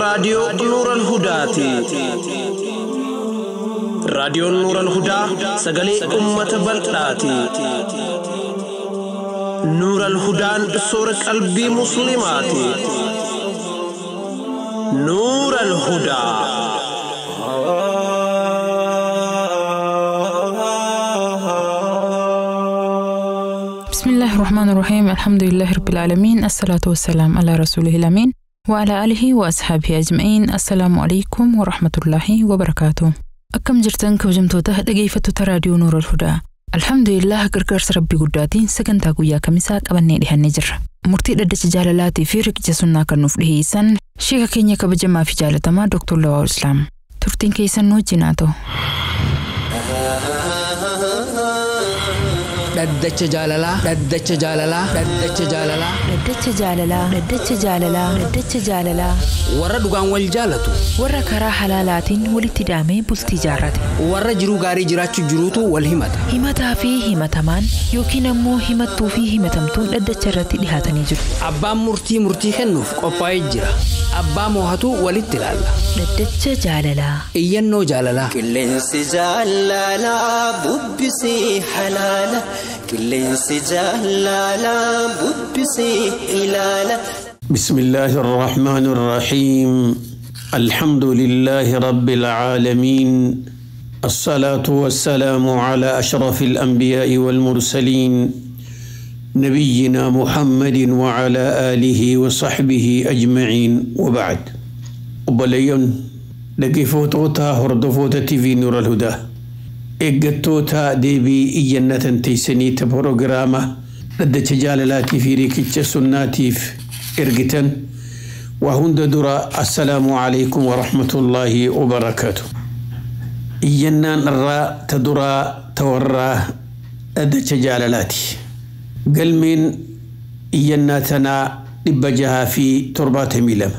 Raadiyoo Nuural Hudaati. Raadiyoon Nuural Hudaa sagalee uummata bal'aati. Nuural Hudaan soora qalbii Musliimaati. Nuural Hudaa. بسم الله الرحمن الرحيم، الحمد لله رب العالمين، الصلاة والسلام على رسوله الأمين وعلى آله وأصحابه أجمعين. السلام عليكم ورحمة الله وبركاته. Akkam jirtan kabajamtoota dhaggeeffattoota Raadiyoo Nuur al-Hudaa? Alhamdulillah, gargaarsa Rabbii guddaatiin sagantaa guyyaa Kamisaa qabannee dhihannee jirra. Murtii dhaddacha jaalalaatii fi riqicha sunnaa kan nuuf dhiheessan sheeka keenya kabajamaa fi jaalatamaa Dr. Lawaa Islaam. Turtiin keessan nu wajjin haa ta'u. Dhaddacha jaalalaa, dhaddacha jaalalaa, dhaddacha jaalalaa. Dhaddacha jaalalaa, dhaddacha jaalalaa, dhaddacha jaalalaa. Warra dhugaan wal jaalatu. Warra karaa halaalaatiin walitti hidhamee bultii jaarrate. Warra jiruu gaarii jiraachuu jiruutu wal himata. Himataa fi himatamaan yookiin ammoo himattuu fi himatamtuun dhaddacha irratti dhihaatanii jiru. Abbaan murtii murtii kennuuf qophaa'ee jira. Abbaa moohatu walitti ilaalla. Dhaddacha jaalalaa. Iyyannoo jaalalaa. Qilleensi jaalalaa bubbisee halaala. Qilleensi jaalalaa bubbisee ilaala. بسم الله الرحمن الرحيم، الحمد لله رب العالمين، الصلاة والسلام على أشرف الأنبياء والمرسلين، نبينا محمد وعلى آله وصحبه أجمعين، وبعد. Obboleeyyan dhaggeeffattoota hordoftoota TV Nuur al-Hudaa, eeggattoota deebii iyyannatan teessanii ta proogiraama dhaddacha jaalalaatii fi riqicha sunnaatiif ergitan, waa hunda dura assalaamu alaykum wa rahmatullaahi wa barakaatu. Iyyannaan irraa ta duraa ta warraa dhaddacha jaalalaati. Galmeen iyyannaa tanaa 672.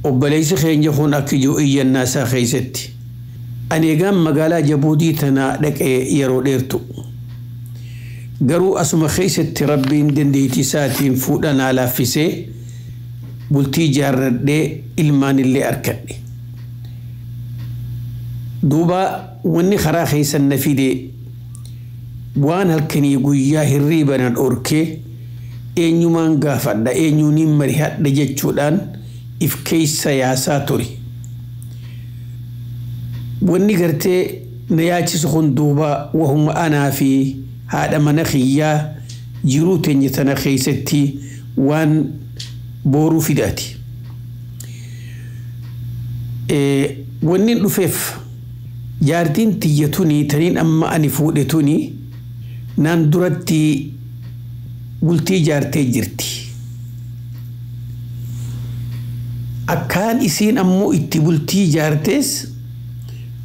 Obboleessi keenya kun akka ijoo iyyannaa isaa keessatti, ani egaan magaalaa Jabuutii tanaa dhaqee yeroo dheertu, garuu asuma keessatti Rabbiin dandeettii isaatiin fuudha naa laaffisee bultii ijaarradhee ilmaan illee arkadhe. Duuba wanni karaa keessan na fide waan halkanii guyyaa hirriiba na dhorkee, eenyumaan gaafadha, eenyuuniin marihadha jechuudhaan if keessa yaasaa ture. Wanni gartee na yaachisu kun duuba wahuma anaa fi haadha mana kiyyaa jiruu teenya tana keessatti waan booruu fidaati. Wanni dhufeef jaartiin tiyya tuni taniin amma ani fuudhe tuni naan duratti bultii jaartee jirti. Akkaan isiin ammoo itti bultii jaartees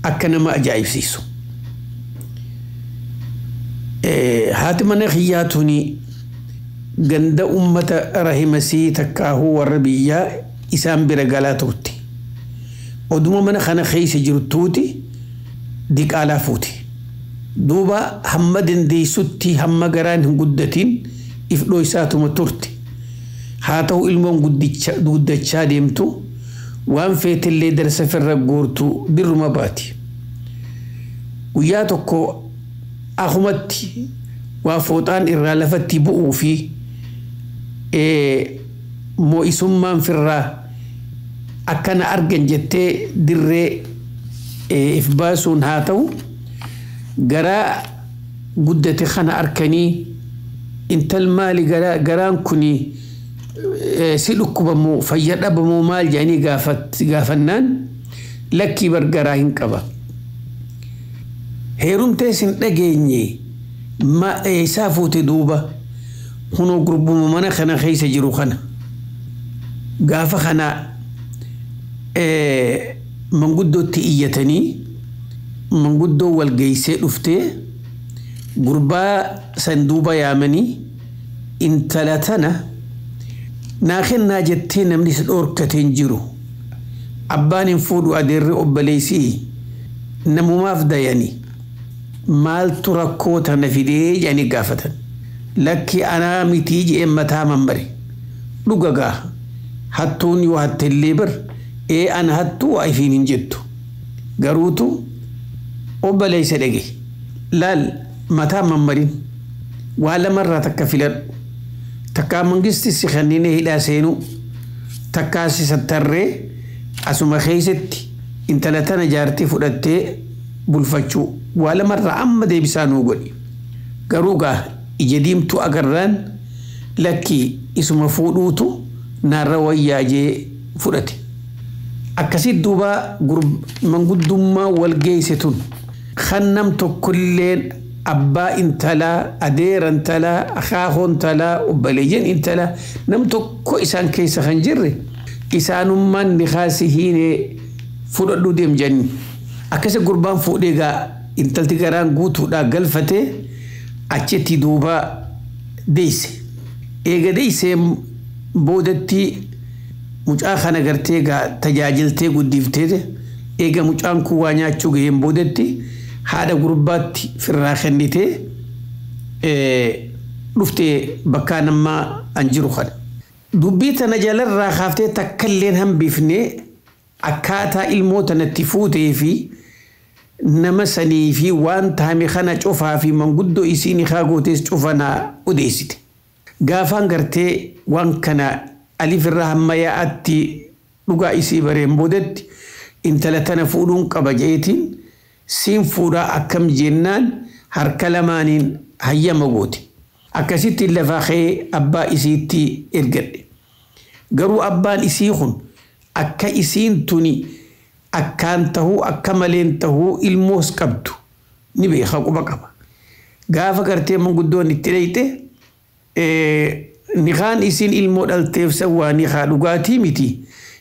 akka nama ajaa'ibsiisu. Haati mana kiyyaa tuni ganda ummata rahimasii takkaahuu warra biyyaa isaan bira galaa turte. Oduma mana kana keessa jirtuuti diqaalaa fuute. Duuba hamma dandeessutti hamma garaan hin guddatin if dhoysaatuma turte. Haa ta'u, ilmoon guddachaa deemtu waan feetillee darsa firra guurtu birruma baati. Guyyaa tokko akumatti waa fooxaan irraa lafatti bu'uu fi moo'isummaan firraa akkana argan jettee dirree if baasuun, haa ta'u, garaa guddate kana arkanii, intal maali garaan kuni, si dhukkubamoo fayya dhabamoo maal jedhanii gaafannaan, lakkii bar garaa hin qaba. Heerumtees hin dhageenye, eessaa fuute duuba? Kunoo gurbuma mana kana keessa jiru kana. Gaafa kana manguddootti iyyatanii manguddoo wal geessee dhuftee gurbaa san duuba yaamanii, intala tana naa kennaa jettee namni si dhoorkate hin jiru. Abbaan hin fuudhu, adeerri obboleessii namumaaf dayanii, maaltu rakkoo tana fidee jedhanii gaafatan. Lakki anaa mitii je'een mataa mambare. Dhuga gaa hattuun yoo hattellee bar Ee, ana hattuu waa ifiin hin jettu. Garuutu obboleessa dhage. Laal, mataa mammarin waa lamarraa takka filadhu. Takkaa mangisti si kanneen hidhaa seenuu, takkaa si sattarree asuma keessatti intala tana jaartii fudhattee bulfachuu, waa lamarraa amma deebisaa nuu godhi. Garuu gaa ija diimtuu agarraan lakkii isuma fuudhuutu naarra wayyaa jee fudhate. Akkasitti duuba manguddummaa wal geesse tun kan nam tokkolleen abbaa intalaa, adeera intalaa, akaakoo intalaa, obboleeyyan intalaa nam tokko isaan keessa kan jirre isaanummaan nikaasii hiinee fudhadhuu deem jenni. Akkasi gurbaan fuudhee gaa intalti garaan guutuudhaa galfatee achitti duuba deeyse. Eega deeysee boodatti mucaa kana gartee gaa tajaajiltee guddiftee, eega mucaan kun waa nyaachuu gaheen boodatti haadha gurbaatti firraa kennitee dhuftee bakkaa namaa an jiru kana. Dubbii tana jalarraa kaaftee takkalleen hambifnee akkaataa ilmoo tanatti fuutee fi nama sanii fi waan taame kana cufaa fi manguddoo isiin haa gootees cufanaa odeessite. Gaafaan gartee waan kana alifirraa hamma yaa'atti dhugaa isii bareen boodatti intala tana fuudhuun qaba jeetiin siin fuudhaa akkam jennaan harka lamaaniin hayyama goote. Akkasitti lafaa ka'ee abbaa isiitti ergadhe. Garuu abbaan isii kun akka isiin tuni akkaan tahuu akka maleen tahuu ilmoos qabdu ni beeka, quba qaba. Gaafa gartee manguddoon itti dhayxe, nikaan isiin ilmoo dhalteef sawwaa nikaa dhugaatii miti.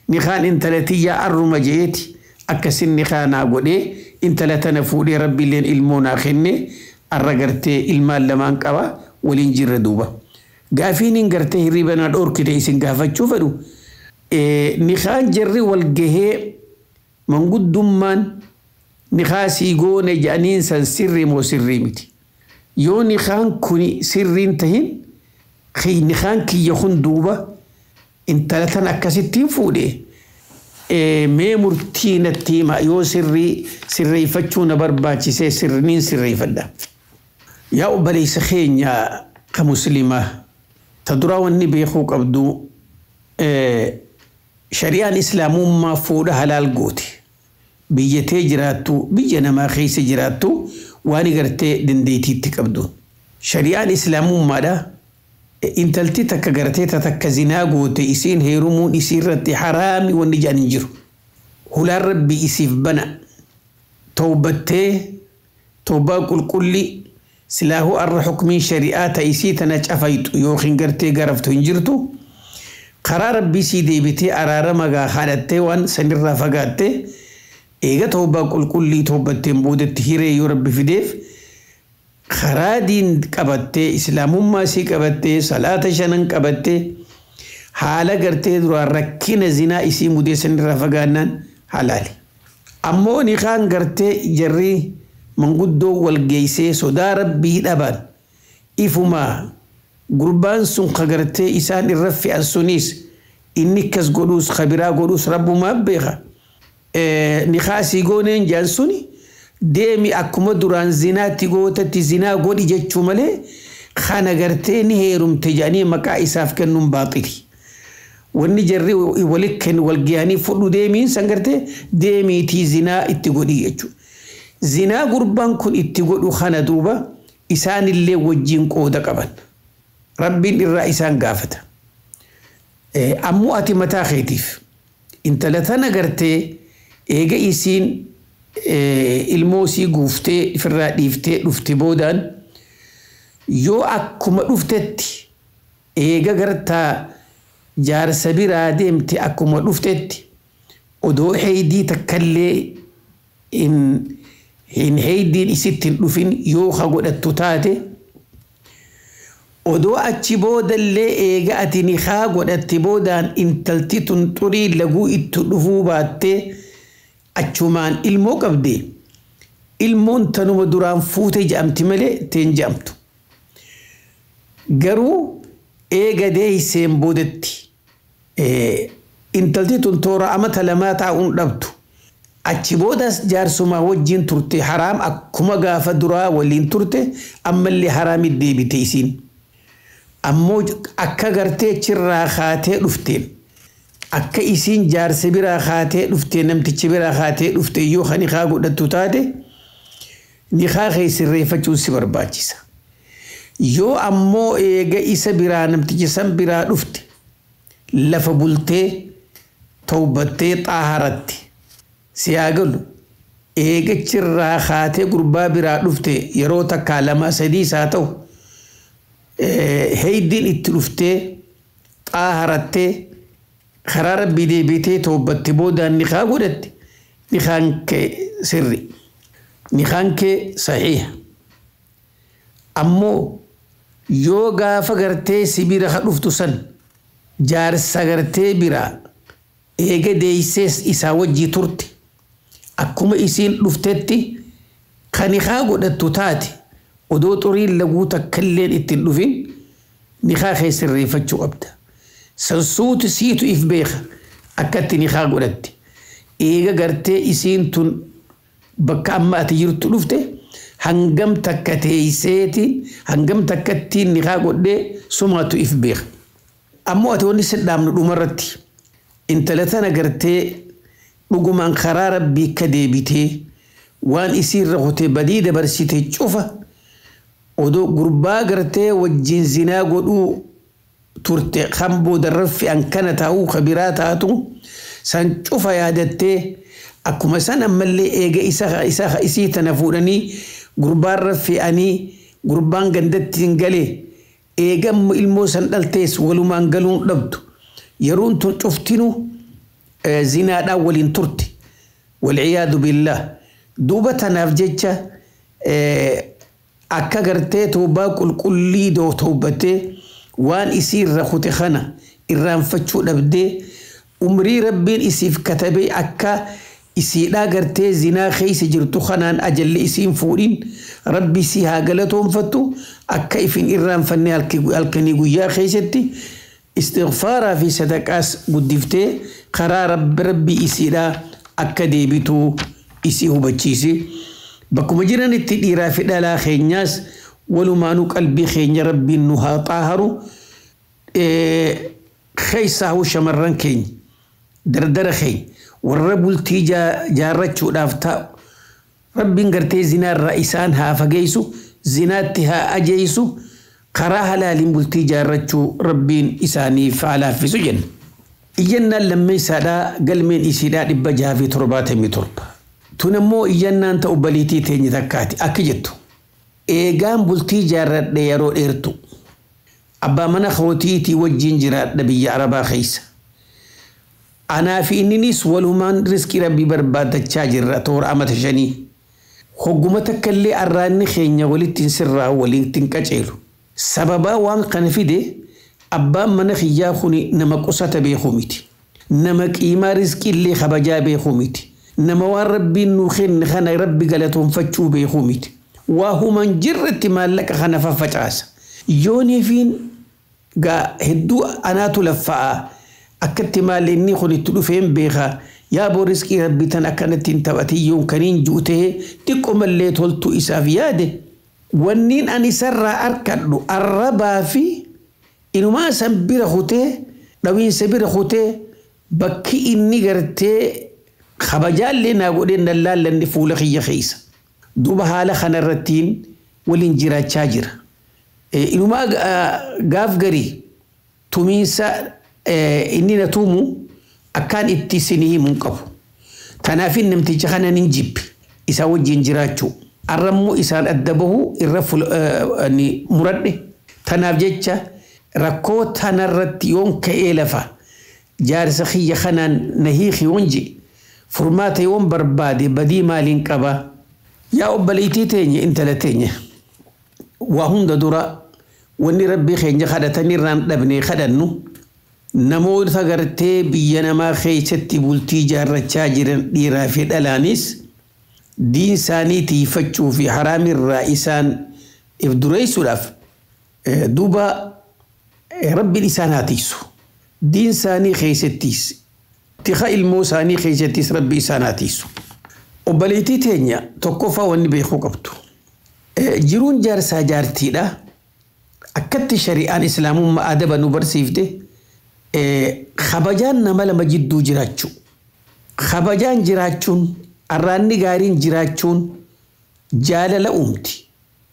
Nikaan intala tiyyaa arruma jeeti akkasin nikaa naa godhee intala tana fuudhee rabbiilleen ilmoo naa kenne, arra gartee ilmaan lamaan qaba, waliin jirra duuba. Gaafiin hin gartee hirriba na dhoorkite isin gaafachuu fedhu, nikaan jarri wal gahee manguddummaan nikaa sii goone jedhaniin san sirrii moo sirrii miti? Yoo nikaan kuni sirriin tahin, nikaan kiyya kun duuba intala tan akkasittiin fuudhe mee murtii natti hima, yoo sirrii sirreeffachuu na barbaachisee sirriin sirreeffadha. Yaa obboleessa keenya ka musliimaa, ta duraa wanni beekuu qabdu, shari'aan islaamummaa fuudha halaal goote. Biyyatee jiraattu, biyya namaa keessa jiraattu, waan gartee dandeettiitti qabdu. Shari'aan islaamummaadha. Intalti takka gartee takka zinaa goote isiin heerumuun isii irratti haraami wanni jedhan hin jiru. Hulaan rabbi isiif bana. Tawbattee tawbaa qulqulli silaahuu arra hukmiin shari'aa ta isii tana cafayxu yookiin gartee garaftu hin jirtu. Karaa rabbii sii deebitee araarama gaa haadhattee waan sanirraa fagaattee eega tawbaa qulqullii tawbatteen boodatti hiree yoo rabbi fideef karaa diin qabattee, islaamummaa isii qabattee, salaata shanan qabattee, haala gartee duraan rakkina zinaa isii mudee sanirraa fagaannaan halaali. Ammoo nikaan gartee jarri manguddoo wal geessee sodaa rabbii dhaban ifumaa gurbaan sun ka gartee isaan irra fe'an sunis inni akkas godhuus kabiraa godhuus rabbumaa beeka. Nikaasii gooneen jaan suni deemi akkuma duraan zinaatti gootatti zinaa godhi jechuu malee kana gartee ni heerumte jedhanii maqaa isaaf kennuun baaxili. Wanni jarri walitti kennu wal gahanii fudhu deemiin san gartee deemiitii zinaa itti godhi jechuudha. Zinaa gurbaan kun itti godhu kana duuba isaanillee wajjin qooda qaban. Rabbiin irraa isaan gaafata. Ammoo ati mataa keetiif intala tana gartee eega isiin ilmoo isii guuftee ifirraa dhiiftee dhufte boodaan, yoo akkuma dhuftetti eega gartaa jaarsa biraa deemte akkuma dhuftetti odoo heydii takkallee hin heydiin isitti hin dhufin yoo ka godhattu taate, odoo achi boodallee eega ati nikaa godhatte boodaan intalti tun xurii laguu itti dhufuu baattee achumaan ilmoo qabde, ilmoon tanuma duraan fuute jedhamti malee teen jedhamtu. Garuu eega deeyseen boodatti Intalti tun toora amata 2 taa'uun dhabdu. Achi boodas jaarsumaa wajjin turte haraam akkuma gaafa duraa waliin turte ammallee haraamit deebite isiin. Ammoo akka gartee achirraa kaatee dhufteen akka isiin jaarsa biraa kaatee dhufte namtichi biraa kaatee dhufte yoo kan nikaa godhattu taate nikaa kee sirreeffachuun si barbaachisa. Yoo ammoo eega isa biraa namtichi san biraa dhufte lafa bultee tawbattee xaaharatti si haa galu eegachirraa kaatee gurbaa biraa dhufte yeroo takkaa 2 3 haa ta'u heeydiin itti dhuftee xaaharattee karaa rabbii deebitee tawbatte boodaan nikaa godhatte nikaan kee sirri nikaan kee saxiiha. Ammoo yoo gaafa gartee si bira ka dhuftu san jaarsa gartee biraa eega deeysees isaa wajjii turte akkuma isiin dhuftetti kan nikaa godhattu taate odoo xuriin laguu takkalleen ittiin dhufin nikaa kee sirreeffachuu qabda. Sansuutu siitu if beeka akkatti nikaa godhatte. Eega gartee isiin tun bakka amma ati jirtu dhufte hangam takka teeyseetiin hangam takkattiin nikaa godhee sumaatu if beeka. Ammoo ati wanni si dhaamnu dhumarratti intala tana gartee dhugumaan karaa rabbii akka deebitee waan isiirra kutee badii dabarsite cufa odoo gurbaa gartee wajjin zinaa godhuu turte kan boodarra fe'an kana taa'uu ka biraa taatu san cufa yaadattee akkuma san ammallee eega isa isii tana fuudhanii gurbaarra fe'anii gurbaan gandatti hin galee eega ilmoo san dhaltees walumaan galuun dhabdu yeroon tun cuftinuu zinaadhaan waliin turte walciyaadu billaah duuba tanaaf jecha akka gartee toobaa qulqullii toobatee waan isiirra kute kana irraanfachuu dhabdee umrii rabbiin isiif katabee akka isiidhaa gartee zinaa keessa jirtu kanaan ajalli isiin fuudhin rabbi isii haa galatoonfattu akka ifin irraanfanne halkanii guyyaa keessatti istighfaaraa fi sadaqaas guddiftee karaa rabbi isiidhaa akka deebitu isii hubachiisi. Bakkuma jiranitti dhiiraa fi dhalaa keenyaas walumaanuu qalbii keenya rabbiin nu haa xaaharu keessaa shamarran keenya dardara keenya warra bultii jaarrachuudhaaf taa'u rabbiin gartee zinaarraa isaan haa fageessu zinaatti haa ajeessu karaa halaaliin bultii jaarrachuu rabbiin isaaniif haa laaffisu jenna. Iyyannaan lammeessaadhaa galmeen isiidhaa 677. Tun ammoo iyyannaan ta'u baliitii teenye takkaati akka jettu. Eegaan bultii jaarradhe yeroo dheertu. Abbaa mana kootiitii wajjin jiraadha biyya Arabaa keessa. Anaa fi inninis walumaan riskii rabbii barbaadachaa jirra toora amata 5. Hogguma takka illee arraanni keenya walitti hin sirraa walitti hin qaceelu. Sababaa waan kana fide abbaan mana kiyyaa kuni nama qusata beeku miti. Nama qiimaa riskii illee kabajaa beeku miti. Nama waan rabbiin nuu kenne kana rabbi galatoonfachuu beeku miti. Waa human jirretti maallaqa kana faffacaasa. Yooniifiin gaa hedduu anaatu laffa'aa akkatti maalli inni kun itti dhufeen beekaa yaa boo riskii rabbi tan akkanatti hin taphatiyyoon kaniin juutee xiqqoo mallee toltuu isaaf yaade. Wanniin ani isarraa arkadhu arrabaa fi inumaa san bira kutee dhawiinsa bira kutee bakki inni gartee kabajaallee naa godhee nan laallanne fuula kiyya keessa. Duuba haala kanarrattiin waliin jiraachaa jira. Inumaa gaaf garii tumiinsa inni na tumu akkaan itti isinii himuu hin qabu. Kanaaf namticha kana nin jibbi isaa wajjin jiraachuu. Arrammoo isaan adda bahu irra muradhe. Tanaaf jecha rakkoo tanarratti yoon ka'ee lafa jaarsa kiyya kanaan na hiiki yoon jedhe furmaata yoon barbaade badii maaliin qaba? Yaa obboleettii teenya intala teenya waa hunda dura wanni rabbii keenya kadhatanii irraan dhabnee kadhannu namoota gartee biyya namaa keessatti bultii jaarrachaa jiran dhiiraa fi dhalaanis diin isaanii tiifachuu fi haraamirraa isaan if dureessuudhaaf duuba rabbiin isaan haa tiisu. Diin isaanii keessattis Tika ilmoo isaanii keessattis rabbi isaan haa tiisu. Obboleettii teenya tokkoffaa wanni beekuu qabdu. Jiruun jaarsaa jaartiidha. Akkatti shari'aan islaamummaa adaba nu barsiifte kabajaan nama lama jidduu jiraachuu. Kabajaan jiraachuun arraanni gaariin jiraachuun jaalala uumti.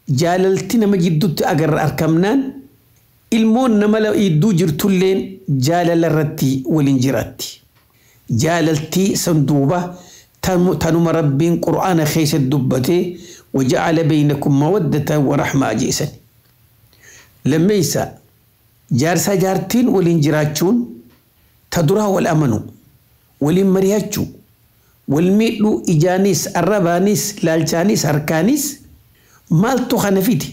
Jaalalti nama jidduutti agarra argamnaan ilmoon nama jidduu jirtulleen jaalala irratti waliin jiraatti. Jaalaltii san duuba tanuma rabbiin qur'aana keessatti dubbatee waja'ala baynakum mawaddatan wa rahmaa jeesan. Lammeessa jaarsaa jaartiin waliin jiraachuun ta duraa wal amanu waliin mari'achuu wal miidhuu ijaanis arrabaanis laalchaanis harkaanis maaltu kana fide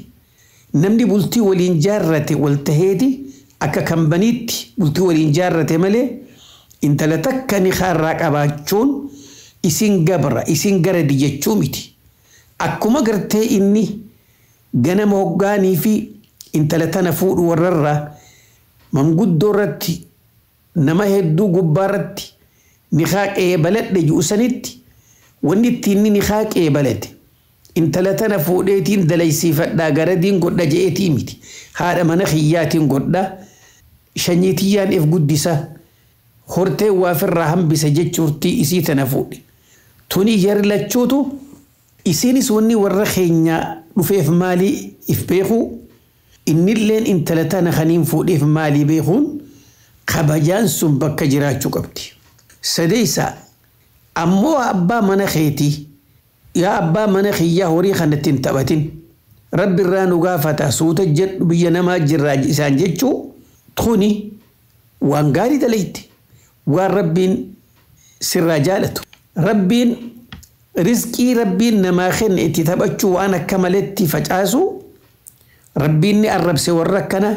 namni bultii waliin jaarrate wal taheeti akka kambaniitti bultii waliin jaarrate malee intala takka ni kaarraa qabaachuun isin gabra isin garadi jechuu miti. Akkuma gartee inni ganama hoggaanii fi intala tana fuudhu warrarraa manguddoo irratti nama hedduu gubbaa irratti ni haaqee baladhe ji'u sanitti wanni ittiin inni ni haaqee balate intala tana fuudheetiin dalaysiifadhaa garadiin godha je'eetii miti haadha mana kiyyaatiin godha shanyiitiyyaan if guddisa hortee waafirraa hambisa jechuurtii isii tana fuudhe tuni jarri lachuutu isiinis wanni warra keenyaa dhufeef maalii if beekuu innilleen intala tana kaniin fuudheef maalii beekuun kabajaan sun bakka jiraachuu qabdi. Sadeessa ammoo abbaa mana keetii yaa abbaa mana kiyyaa horii kanatti hin taphatin rabbi irraa nu gaafata suuta jedhu biyya namaa jirraa isaan jechuu tuni waan gaarii dalayte waan rabbiin sirraa jaalatu. Rabbiin rizqii rabbiin namaa kenne itti taphachuu waan akka maletti facaasu rabbiin ni arrabse warra akkana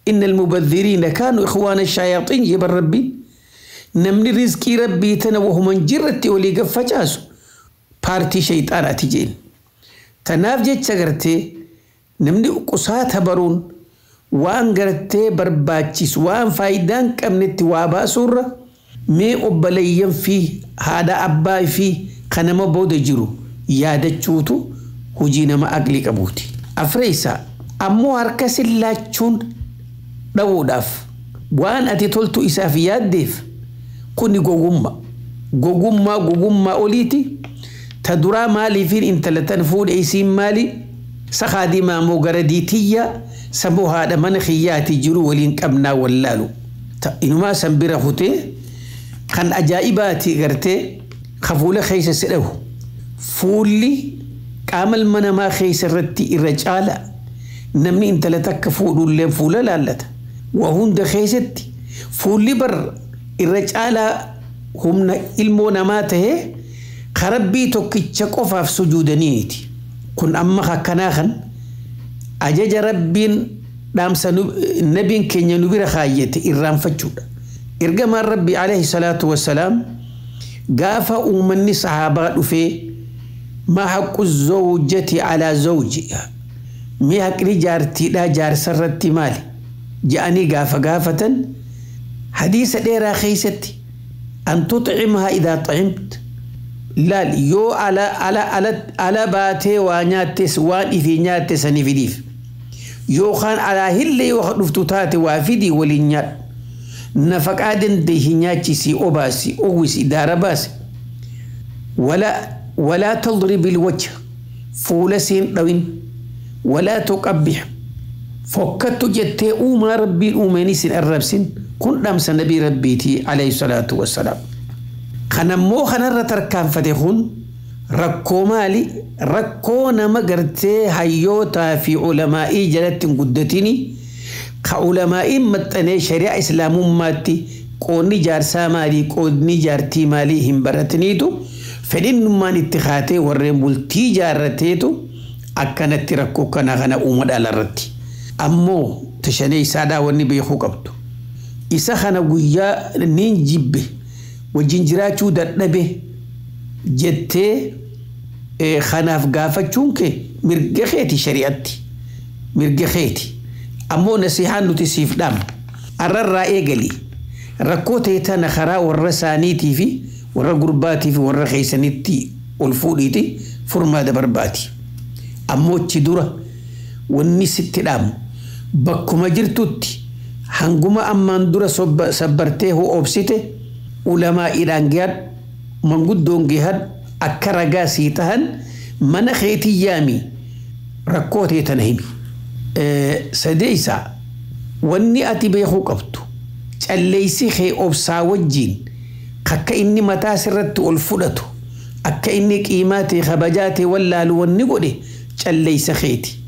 inna almubadhiriina kaanu ikhwaana shayaaxiin jeban rabbiin namni rizqii rabbii tana wahuman jirratti olii gad facaasu paartii shayxaanaati jeen. Tanaaf jecha gartee namni qusaata baruun waan gartee barbaachisu waan faayidaan qabnetti waa baasuurra mee obboleeyyan fi haadha abbaa fi kan nama booda jiru yaadachuutu hojii nama aqlii qabuuti. Afreessa ammoo harka sillaachuun dhabuudhaaf waan ati toltu isaaf yaaddeef kuni gogummaa. Gogummaa gogummaa oliiti. Ta duraa maaliifiin intala tan fuudhe isiin maali? Sakaa diimaa moo gara diitiyya saboo haadha mana kiyyaati jiru waliin qabnaa wallaalu. Inumaa san bira kutee kan ajaa'ibaati gartee kafuula keessa si dhahu. Fuulli qaama ilma namaa keessa irratti irra caala namni intala takka fuudhullee fuula laallata. Waa hunda keessatti fuulli bar irra caalaa humna ilmoo namaa tahee karabbii tokkicha qofaaf sujuudaniiti. Kun amma akkanaa kan ajaja rabbiin dhaamsa nabiin keenya nu bira kaayyate irraanfachuudha. Ergamaan rabbi alayhi salaatu wassalaam gaafa uummanni sahaabaa dhufee ما حق الزوجة على زوجها مي حق جارتي لا جار سرتي مالي جاءني قافة قافة حديث ديرا خيستي أن تطعمها إذا طعمت لا يو على على على على باتي وانياتس وان إفي نياتس نفديف يو خان على هل يو خلفتو وافدي ولينيات نفق آدن دهنياتسي أوباسي أوسي دارباسي ولا تضرب الوجه فولسين دوين ولا تقبح فكت جتي أوما ربي الأوماني سن الربسن كن دامس نبي ربيتي عليه الصلاة والسلام خنمو خنر تركان فتخون ركو مالي ركو نما قرتي هيوتا في علمائي جلت قدتني كعلمائي متني شريعة إسلام ماتي قوني جارسا مالي قوني جارتي مالي هم برتنيتو fedhinnummaan itti kaatee warreen bultii jaarrateetu akkanatti rakkoo kana kana uuma dhalarratti. Ammoo tashanee isaadhaa wanni beekuu qabdu. Isa kana guyyaa niin jibbe wajjin jiraachuu dadhabe jettee kanaaf gaafachuun kee mirga keeti shari'atti. Mirga keeti. Ammoo nasihaan nuti siif dhaamna. Arrarraa eegali. Rakkoo ta'e tana karaa warra isaaniitii fi warra gurbaatii fi warra keessanitti ol fuudhiiti furmaata barbaadi. Ammoo achi dura wanni sitti dhaamu bakkuma jirtutti hanguma ammaan dura sabbartee ho'oobsite ulamaa'iidhaan gahadhu manguddoon gahadhu akka ragaa sii tahan mana keetii yaami rakkoo ta'e tana himi. Sadeessaa wanni ati beekuu qabdu calleessi kee obsaa wajjiin akka inni mataa sirratti ol fudhatu akka inni qiimaa ta'e kabajaa ta'e wallaalu wanni godhe calleessa keeti.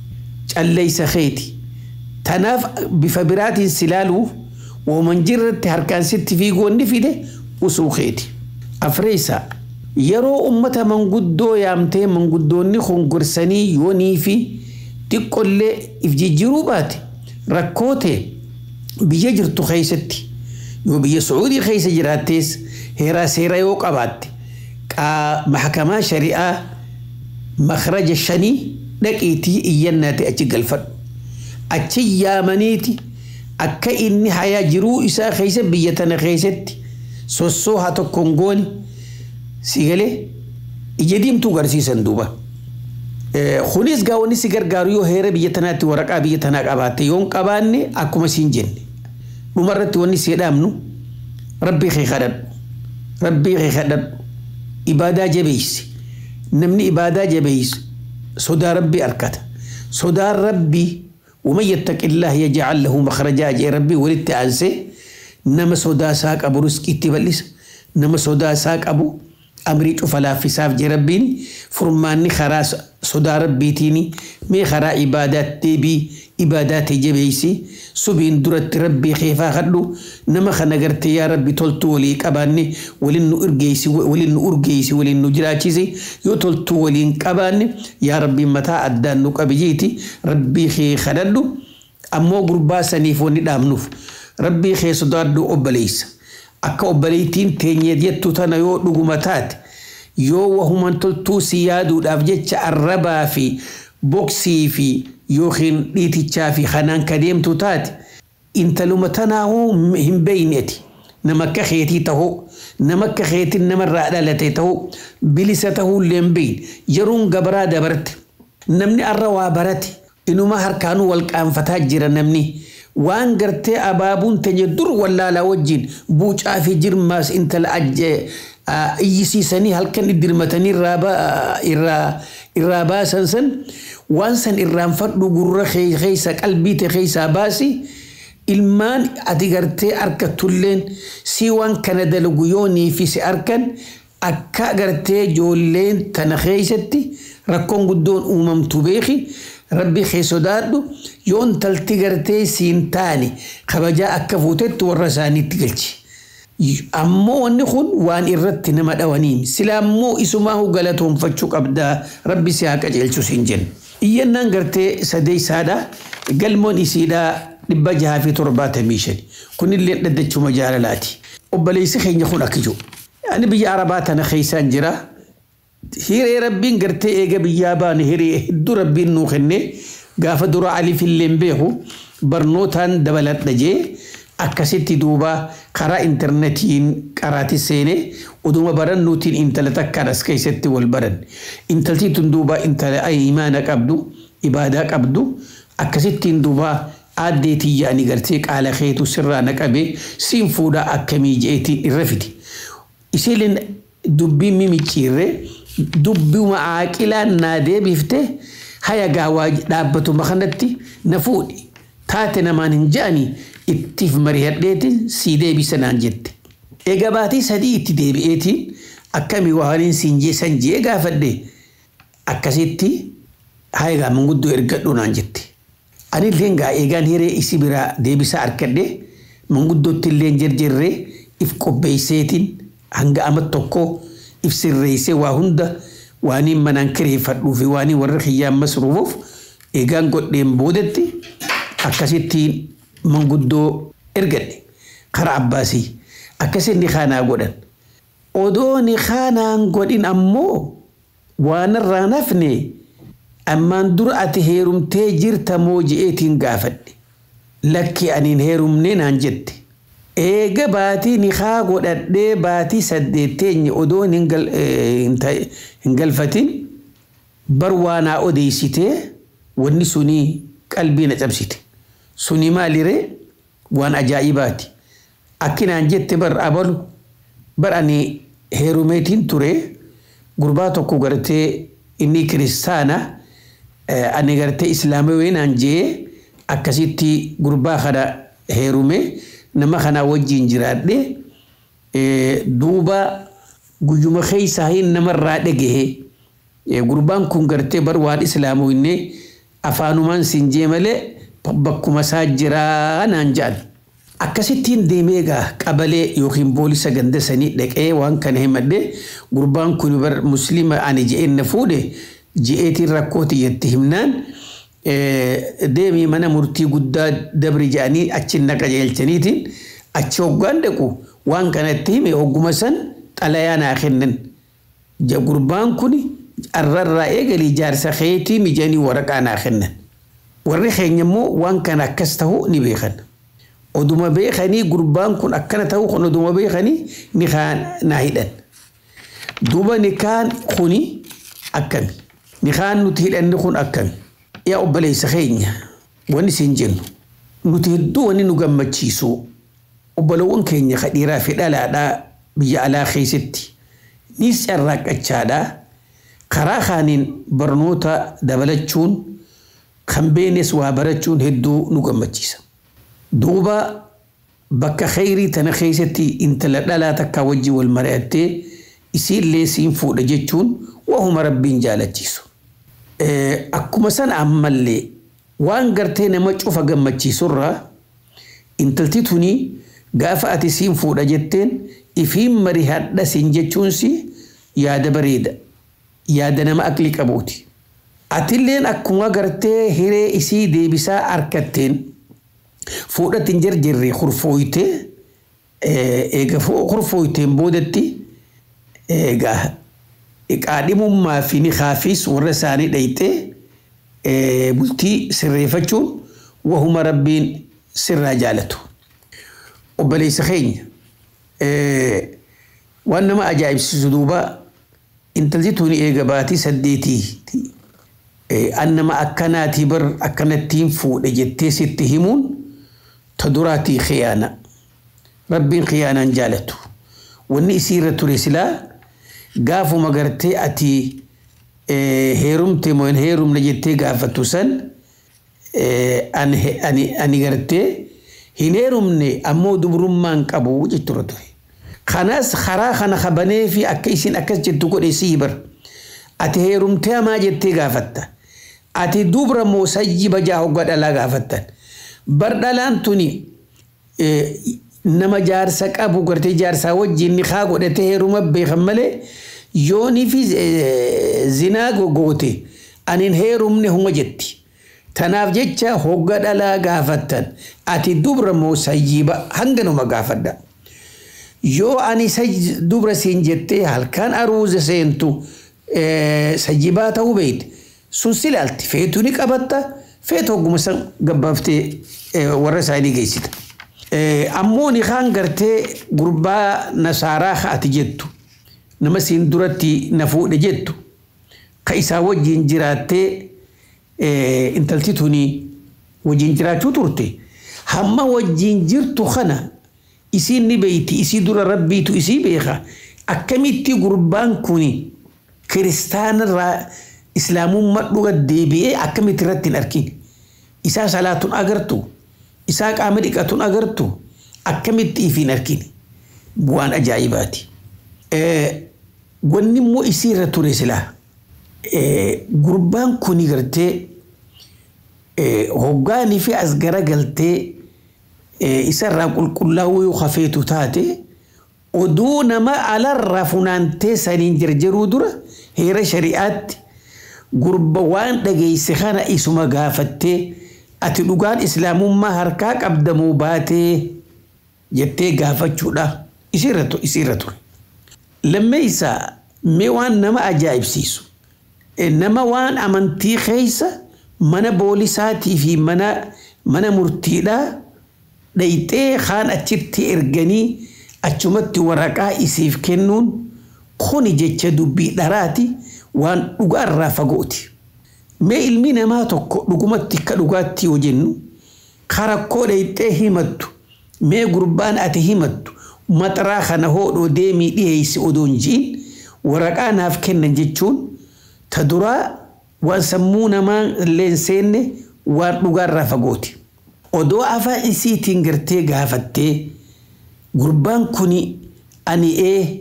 Calleessa keeti. Tanaaf bifa biraatiin si ilaaluuf waman jirratti harkaan sitti fiiguu wanni fide usuu keeti. Afreessaa yeroo ummata manguddoo yaamtee manguddoonni kun gorsanii yoonii fi xiqqollee if jijjiiruu baate rakkoo ta'e biyya jirtu keessatti yoo biyya Sucuudii keessa jiraattees heeraa seera yoo qabaatte mahakamaa shari'aa makhraja shanii dhaqiitii iyyannaate achi galfadhu. Achi yaamaniiti akka inni hayaa jiruu isaa keessa biyya tana keessatti sossoo haa tokkoon goone si galee ija diimtuu garsiisan duuba. Kunis gaa wanni si gargaaru yoo heera biyya tanaatti waraqaa biyya tanaa qabaatte yoo hin qabaanne akkuma siin jenne. Dhumarratti wanni si dhaamnu rabbii kee kadhadhu. Rabbii kee kadhadhu. Ibaadaa jabeessi. Namni ibaadaa jabeessu sodaa rabbii argata. Sodaan rabbii ومن يتق الله يجعل له مخرجا جي ربي ولدت أنسي نما سودا ساق أبو رزق اتبلس نما سودا ساق أبو أمري فلا في ساف جي ربيني فرماني خراس سودا ربيتيني مي خرا عبادات تيبي عبادات جبيسي سبين درت ربي خيفا خدو نما خنقرت يا ربي تلتو ولي قباني ولن أرجيسي ولن أرجيسي ولن جراچيسي يو تلتو ولين قباني يا ربي متى أدان نقبجيتي ربي خي خدلو أمو غربا سنيفوني دامنوف ربي خي صدادو أبليس أكا أبليتين تيني ديتو تانا يو دقمتات يو وهمان تلتو سيادو الأفجتش الربا في بوكسي في yookiin dhiitichaa fi kanaan ka deemtu taate intaluma tanaahuu hin beeyneti. Nama akka keetii tahuu, nama akka keetiin namarraa dhalate tahuu, bilisa tahuu illee hin beeyne. Yeroon gabaraa dabarte. Namni arra waa barate. Inuma harkaanuu wal qaanfataa jira namni. Waan gartee abaabuun teenya dur wallaalaa wajjin buucaa fi jirmaas intala iyyisiisanii halkan iddirmatanii irraa baasan san waan san irraanfadhu gurra keessa qalbii ta'e keessaa baasi ilmaan ati gartee argattulleen si waan kana dalagu yoonii fi si arkan akka gartee ijoolleen tana keessatti rakkoon guddoon uumamtu beeki rabbi kee sodaadhu yoon talti gartee siin taane kabajaa akka fuutetti warra isaaniitti galchi. Ammoo wanni kun waan irratti nama dhawaniin sila ammoo isumaahu galatoonfachuu qabdaa rabbi si haa qajeelchu siin jenna. Iyyannaan gartee sadeessaadha galmoon isiidhaa 675 kunillee dhaddachuma jaalalaati. Obboleessi keenya kun akka jiru. Ani biyya Arabaa tana keessaan jira. Hiree rabbiin gartee eega biyyaa baane hiree hedduu rabbiin nuu kenne gaafa dura aliif illee hin beeku barnootaan dabaladha jee akkasitti duuba karaa intarneetiin qaraati seenee oduma barannuutiin intala takkaan as keessatti wal baran. Intalti tun duuba intala imaana qabdu ibaadaa qabdu akkasittiin duuba aaddeetii yaa'anii gartee qaala keetu sirraa na qabee siin fuudhaa akkamii je'eetiin irra fidi. Isheen dubbii mimicciirree dubbuma aaqilaan naa deebifte haya gaawaa dhaabbatuma kanatti na fuudhi taate namaan hin je'anii ittiif mari'adheetiin sii deebisa naan jette. Egaa baatii sadii itti deebi'eetiin akkamii waaniin siin jeessan jee gaafadhe akkasitti haya gaa manguddoo ergadhu naan jette. Ani illee gaa eegaan hiree isii biraa deebisaa argadhe manguddootti illee jirjirree if qopheesseetiin hanga ama tokko if sirreessee waa hunda waaniin manaan kireeffadhuu fi waaniin warra kiyyaan masruufuuf eegaan godheen boodetti akkasittiin manguddoo ergadhe karaa abbaasii akkasiin kaanaa godhan. Odoo ni kaanaan godhin ammoo waan irraa nafne ammaan dura ati heerumtee jirta moo je'eetiin gaafadhe. Lakki aniin heerumnee naan jette. Eega baatii nikaa godhadhee baatii 8 teenye odoon hin galfatin bar waa naa odeessitee wanni sunii qalbii na cabsite. Suni maaliree waan ajaa'ibaati. Akkinaan jette bar abalu bar ani heerumeetiin ture gurbaa tokko gartee inni kiristaana ani gartee islaamawee naan jee akkasitti gurbaa kana heerume nama kana wajjin jiraadhe duuba guyyuma keessaa hin namarraa dhagahe gurbaan kun gartee bar waan islaamu inni afaanumaan siin jee malee bakkuma isaa jiraa naan jedhan. Akkasittiin deemee egaa qabalee yookiin poolisa ganda sanii dhaqee waan kana himadhe gurbaan kun bar musliima ani je'een na fuudhe je'eetiin rakkooti jetti himnaan deemii mana murtii guddaa dabri jedhanii achi na qajeelchaniitiin achi hoggaan dhaqu waan kanatti hime hogguma san xalayaa naa kennan. Gurbaan kun arrarraa eegalii jaarsa keetii mijanii waraqaa naa kennan. Warri keenya immoo waan kana akkas ta'u ni beekan. Oduma beekanii gurbaan kun akkana ta'u kun oduma beekanii ni naa hidhan. Duuba nikaan kuni akkami? Nikaan nuti hidhanni kun akkami? Yaa obboleessa keenya wanni isin jennu nuti hedduu wanni nu gammachiisu obbolowwan keenya ka dhiiraa fi dhalaadhaa biyya alaa keessatti nis carraaqqachaadhaa karaa kaaniin barnoota dabalachuun kan beenes waa barachuun hedduu nu gammachiisa. Duuba bakka kheyrii tana keessatti intala dhalaa takka wajji wal mari'attee isiillee siin fuudha jechuun wahuma rabbiin jaalachiisu. Akkuma sana ammallee waan gartee nama cufa gammachiisurraa intalti tuni gaafa ati siin fuudha jetteen ifiin mari hadha siin jechuunsi yaada bareeda yaada nama aqli qabuuti. Atilleen akkuma gartee hiree isii deebisaa harkatteen fuudhatti hin jarjarre hurfooytee eega hurfooyteen boodatti egaa qaadhimummaa fi nikaafis warra isaanii dhayxee bultii sirreeffachuun wahuma rabbiin sirraa jaalatu. Obboleessa keenya waan nama ajaa'ibsiisu duuba intalti tuni eega baatii 8 an nama akkanaatii bar akkanattiin fuudhe jettee sitti himuun ta duraatii khiyaana. Rabbiin khiyaanaan jaalatu. Wanni isiirra ture silaa gaafuma gartee ati heerumte moo hin heerumne jettee gaafattu san ani gartee hin heerumne ammoo dubrummaan qabu jechuudha ture. Kanas karaa kana kabanee fi akka isin akkas jettu godhe sii bar. Ati heerumtee hamaa jettee gaafatta. Ati dubra moo sayyiba jaa hoggaa dhalaa gaafattan. Bar dhalaan tuni nama jaarsa qabu gartee jaarsaa wajjin nikaa godhatee heeruma beekan malee yoonii fi zinaa goote ani hin heerumne huma jetti. Tanaaf jecha hogga dhalaa gaafattan ati dubra moo sayyiba hanganuma gaafadha. Yoo ani dubra siin jettee halkan aruuza seentu sayyibaa ta'uu beekte sun silaalti feetu ni qabatta feetu hogguma san gabbaaftee warra isaanii geessita. Ammoo nikaan gartee gurbaa nasaaraa ati jettu nama siin duratti na fuudhe jettu ka isaa wajjin jiraattee intalti tuni wajjin jiraachuu turte hamma wajjin jirtu kana isiin ni beeyti isii dura rabbiitu isii beeka akkamitti gurbaan kuni kiristaanarraa islaamummaa dhuga deebi'ee akkamitti irratti hin argine isaa salaatuun agartu isaa qaama dhiqatuun agartu akkamitti ifi hin argine waan ajaa'ibaati. Wanni immoo isii irra ture silaa gurbaan kuni gartee hoggaanii fi as garagaltee isarraa qulqullaa'uu yoo hafeetu taate oduu nama alarraa funaantee saniin jarjaruu dura heera shari'aatti gurba waan dhageesse kana isuma gaafattee ati dhugaan islaamummaa harkaa qabdamuu baatee jettee gaafachuudha isiirra ture. Lammeessaa mee waan nama ajaa'ibsiisu nama waan amantii keessa mana boolisaatii fi mana murtiidhaa Dhayxee kaan achitti erganii achumatti waraqaa isiif kennuun kuni jecha dubbii dharaati waan dhugaarraa fagooti. Mee ilmi namaa tokko dhugumatti akka dhugaatti yoo jennu karakkoo dhayxee himattu mee gurbaan ati himattu maxaraa kana hoodhoo deemii dhiheessi odoon ji'in waraqaa naaf kennan jechuun ta duraa waan sammuu namaa illee hin seenne waan dhugaarraa fagooti. Odoo afaan isiitiin gartee gaafattee gurbaan kuni ani ee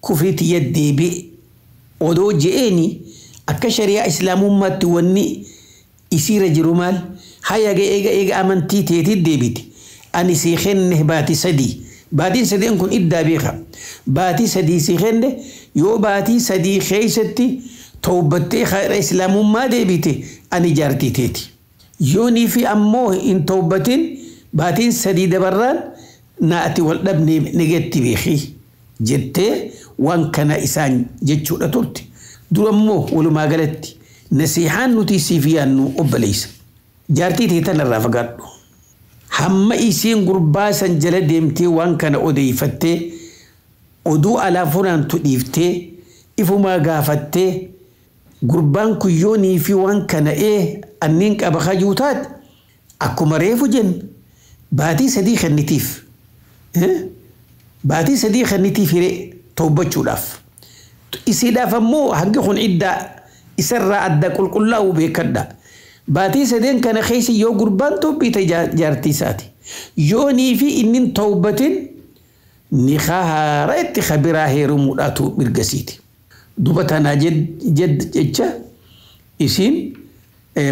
kufriitti yaddeebi'e odoo je'eeni akka shari'aa islaamummaatti wanni isiirra jiru maal haya eega eega amantii teetii deebite ani sii kenne baatii sadii baatiin sadeen kun iddaa beeka baatii sadii sii kenne yoo baatii sadii keessatti tawbattee khayra islaamummaa deebite ani jaartii teeti yoonii fi ammoo hin tawbatin baatiin sadii dabarraan na ati wal dhabne nigetti beeki jettee waan kana isaan jechuudha turte. Durammoo walumaa galatti nasiihaan nuti siif yaannu obboleessa. Jaartii ta'e tanarraa fagaadhu. Hamma isiin gurbaa san jala deemtee waan kana odeeffattee oduu alaa funaantu dhiiftee ifumaa gaafattee gurbaan kun yoonii fi waan kana ee anniin qaba kajuu taate akkuma reefu jennu baatii sadii kennitiif. Baatii sadii kennitiif hiree tawbachuudhaaf. Isiidhaaf ammoo hangi kun iddaa isarraa adda qulqullaa'u beekadha. Baatii sadeen kana keessa yoo gurbaan tawbite jaartii isaati. Yoonii fi inni tawbatin ni haara itti kabiraa heerumuudhaatu mirgasiiti. Duba tanaa jecha isiin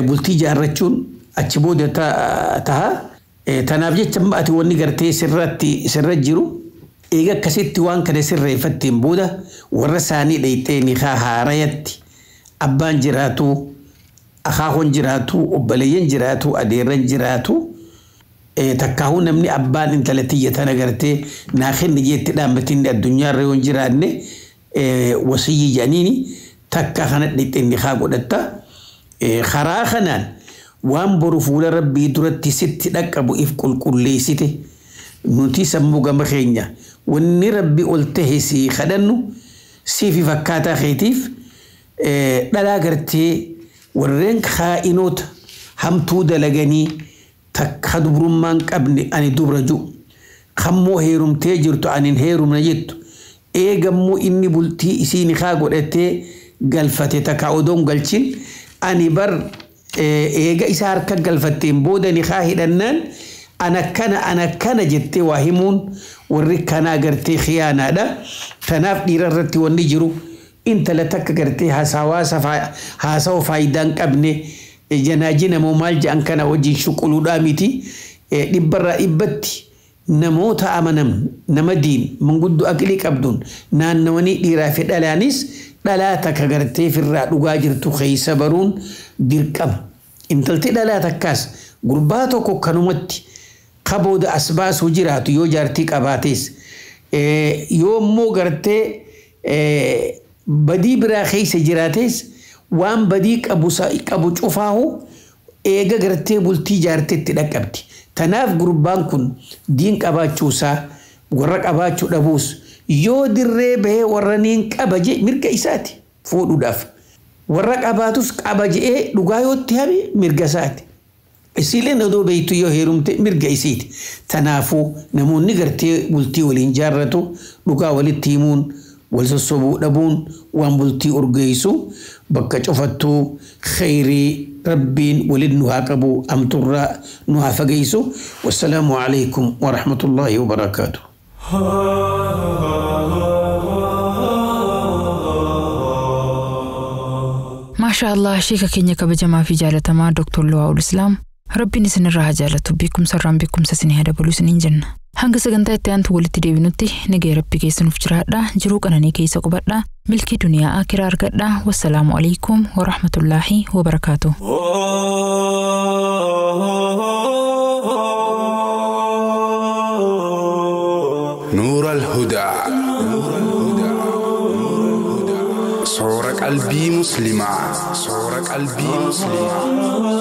bultii jaarrachuun achi booda taha. Tanaaf jecha ati wanni gartee sirratti sirra jiru eega akkasitti waan kana sirreeffatteen booda warra isaanii dhayxee ni haarayatti abbaan jiraatu akaakoon jiraatu obboleeyyan jiraatu adeerran jiraatu takkaahuu namni abbaan intala tiyya tana gartee naa kenni jeetti dhaabbatinni addunyaarra yoo hin jiraanne wasiyyii jedhaniini takka kana dhayxee ni haa godhatta karaa kanaan waan boru fuula rabbii duratti sitti dhaqqabu if qulqulleessite nuti sammuu gama keenya wanni rabbi ol tahe sii kadhannu siifi fakkaataa keetiif dhalaa gartee warreen kaa'inoota hamtuu dalaganii takka dubrummaan qabne ani dubra jiru kammoo heerumtee jirtu ani hin heerumne jettu eegammoo inni bultii isiin haa godhatee galfate takka odoon galchin ani bar eega isa harka galfatteen booda ni haa hidhannaan ana akkana jettee waa himuun warri kanaa gartee khiyaanaadha. Tanaaf dhiira irratti wanni jiru intala takka gartee haasawa faayidaa hin qabne janaajina moo maal jedhan kana wajjin shuquluudhaa miti dhibbarraa dhibbatti namoota amanam nama diin manguddoo aqlii qabduun naannawanii dhiiraa fi dhalaanis dhalaa takka gartee firraa dhugaa jirtu keessa baruun dirqama. Intalti dhalaa takkaas gurbaa tokko kanumatti kabooda as baasuu jiraatu yoo jaartii qabaates yoo immoo gartee badii biraa keessa jiraates waan badii qabu cufaahu eega gartee bultii jaarteetti dhaqqabdi. Tanaaf gurbaan kun diin qabaachuusaa warra qabaachuu dhabuus yoo dirree bahee warra niin qaba jee mirga isaati fuudhuudhaaf. Warra qabaatus qaba je'ee dhugaa yoo itti hame mirga isaati. Isiileen odoo beektu yoo heerumte mirga isiiti. Tanaafuu namoonni gartee bultii waliin jaarratu dhugaa walitti himuun wal sossobuu dhabuun waan bultii urgeessu bakka cufattuu khayrii rabbiin waliin nu haa qabu amturraa nu haa fageessu. Wassalaamu alaikum wa rahmatullaahi wa barakaatu. Maasha Allah sheeka keenya kabajamaa fi jaalatamaa Dr. Luwaa'ul Islaam Rabbiin isinirraa haa jaalatu beekumsa irraan beekumsa isinii haa dabalu isiniin jenna. Hanga sagantaa itti aantu walitti deebinutti nagaya Rabbi keessa nuuf jiraadha. Jiruu qananii keessa qubadha. Milkii duniyaa akiraa argadha. Wassalaamu alaikum wa rahmatullaahi wa barakaatu. نور الهدى صورة قلبي مسلمة صورة قلبي مسلمة.